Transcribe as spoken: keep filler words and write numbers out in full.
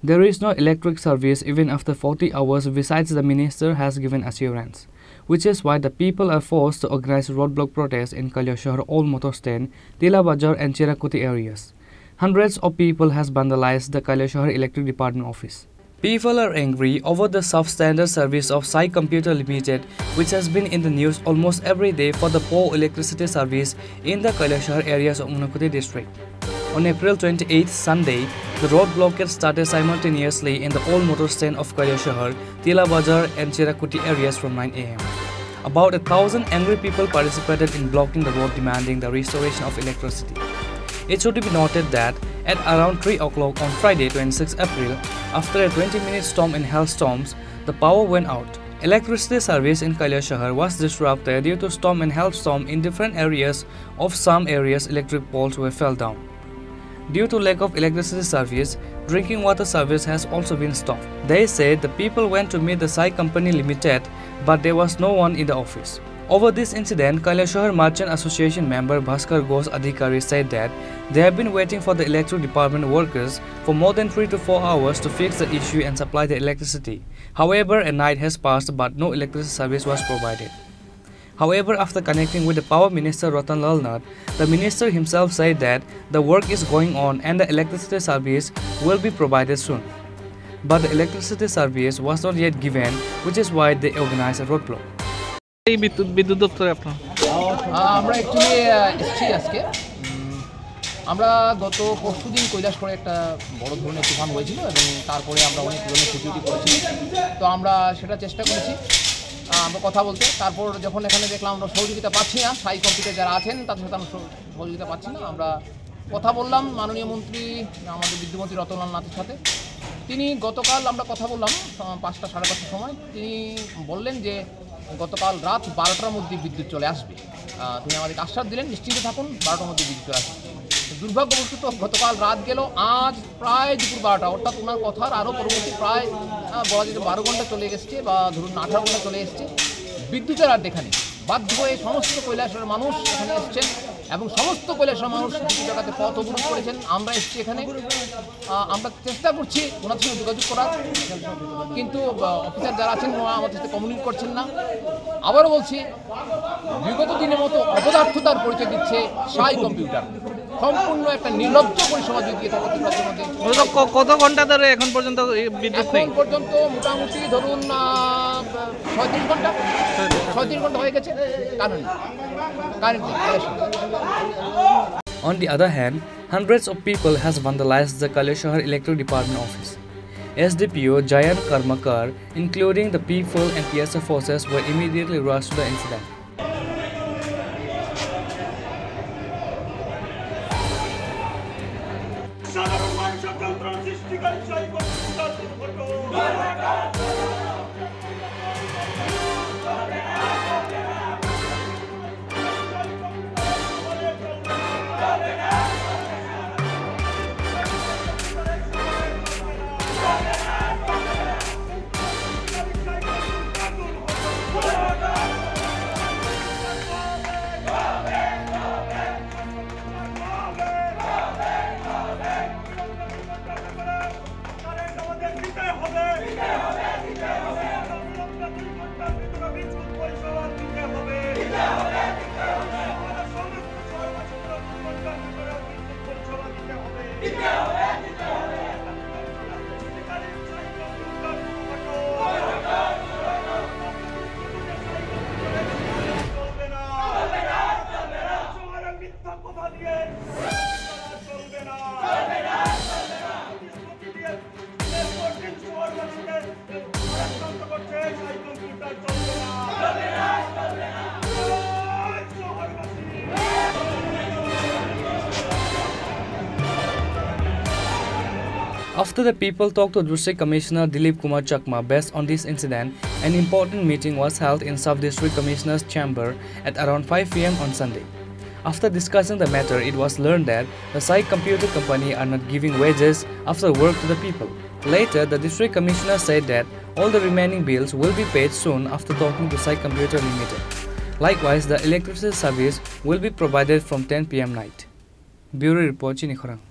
There is no electric service even after forty hours, besides the minister has given assurance, which is why the people are forced to organize roadblock protests in Kailasahar Old Motor Stand, Tila Bazar and Chirakuti areas. Hundreds of people has vandalized the Kailasahar Electric Department office. People are angry over the substandard service of Sai Computer Limited, which has been in the news almost every day for the poor electricity service in the Kailasahar areas of Unakoti district. On April twenty-eighth, Sunday, the road blockade started simultaneously in the old motor stand of Kailasahar, Tila Bazar and Chirakuti areas from nine a m. About a thousand angry people participated in blocking the road, demanding the restoration of electricity. It should be noted that at around three o'clock on Friday, twenty-sixth April, after a twenty-minute storm and hailstorms, the power went out. Electricity service in Kailasahar was disrupted due to storm and hailstorm. In different areas of some areas, electric poles were fell down. Due to lack of electricity service, drinking water service has also been stopped. They said the people went to meet the Sai Company Limited, but there was no one in the office. Over this incident, Kailasahar Merchant Association member Bhaskar Ghosh Adhikari said that they have been waiting for the electric department workers for more than three to four hours to fix the issue and supply the electricity. However, a night has passed, but no electricity service was provided. However, after connecting with the Power Minister Ratan Lal Nath, the minister himself said that the work is going on and the electricity service will be provided soon. But the electricity service was not yet given, which is why they organized a roadblock. এই বিদ্যুৎ, বিদ্যুৎ দপ্তরে আপনার? আহ, আমরা অ্যাকচুয়ালি, আহ, এসেছি আজকে। উম, আমরা গত পরশুদিন কৈলাসহরে একটা বড় ধরনের তুফান হয়েছিল এবং তারপরে আমরা অনেক ধরনের ক্ষতি করেছি। তো আমরা সেটা চেষ্টা করেছি, আহ, আমরা কথা বলতে। তারপর যখন এখানে দেখলাম আমরা সহযোগিতা পাচ্ছি না, সাই কম্পিউটার যারা আছেন তাদের সাথে আমরা সহ-, সহযোগিতা পাচ্ছি না। আমরা কথা বললাম মাননীয় মন্ত্রী, আমাদের বিদ্যুৎ মন্ত্রী রতনলাল নাথের সাথে। তিনি গতকাল আমরা কথা বললাম, আহ, পাঁচটা, সাড়ে পাঁচটার সময়। তিনি বললেন যে গতকাল রাত বারোটার মধ্যে বিদ্যুৎ চলে আসবে। আহ, তিনি আমাদেরকে আশ্বাস দিলেন, "নিশ্চিন্তে থাকুন, বারোটার মধ্যে বিদ্যুৎ চলে আসবে।" তো দুর্ভাগ্যবশত গতকাল রাত গেল, আজ প্রায় দুপুর বারোটা, অর্থাৎ ওনার কথার আরও পরবর্তী প্রায়, আহ, বলা যায় যে বারো ঘন্টা চলে গেছে বা ধরুন আঠারো ঘন্টা চলে এসছে। বিদ্যুতের আর দেখা নেই। বাধ্য হয়ে সমস্ত কৈলাসহরের মানুষ এখানে এসছেন এবং সমস্ত কৈলাসহরের মানুষ দুটি জায়গাতে পথ অবরোধ করেছেন। আমরা এসছি এখানে, আহ, আমরা চেষ্টা করছি ওনাদের সঙ্গে যোগাযোগ করার, কিন্তু, আহ, অফিসার যারা আছেন ওনারা আমাদের সাথে কমিউনিকেট করছেন না। আবারও বলছি, বিগত দিনের মতো অপদার্থতার পরিচয় দিচ্ছে সাই কম্পিউটার। সম্পূর্ণ একটা নির্লজ্জ পরিষেবা দিয়ে থাকে ত্রিপুরার মধ্যে। মূলত ক-, কত ঘন্টা ধরে এখন পর্যন্ত এই বিদ্যুৎ এখন নেই? পর্যন্ত মোটামুটি ধরুন, আহ, ছয়ত্রিশ ঘন্টা, ছয়ত্রিশ ঘন্টা হয়ে গেছে, কারেন্ট নেই, কারেন্ট নেই, কারেন্ট নেই। On the other hand, hundreds of people has vandalized the Kailasahar Electric Department office. S D P O Jayant Karmakar, including the people and T S F forces, were immediately rushed to the incident. সাধারণ মানুষের যন্ত্রণা সৃষ্টিকারী সাই কম্পিউটার দুর্ঘটনা। After the people talked to District Commissioner Dilip Kumar Chakma based on this incident, an important meeting was held in Sub District Commissioner's chamber at around five p m on Sunday. After discussing the matter, it was learned that the Sai Computer Company are not giving wages after work to the people. Later, the district commissioner said that all the remaining bills will be paid soon after talking to Sai Computer Limited. Likewise, the electricity service will be provided from ten p m night. Bureau report, Chini Khorang.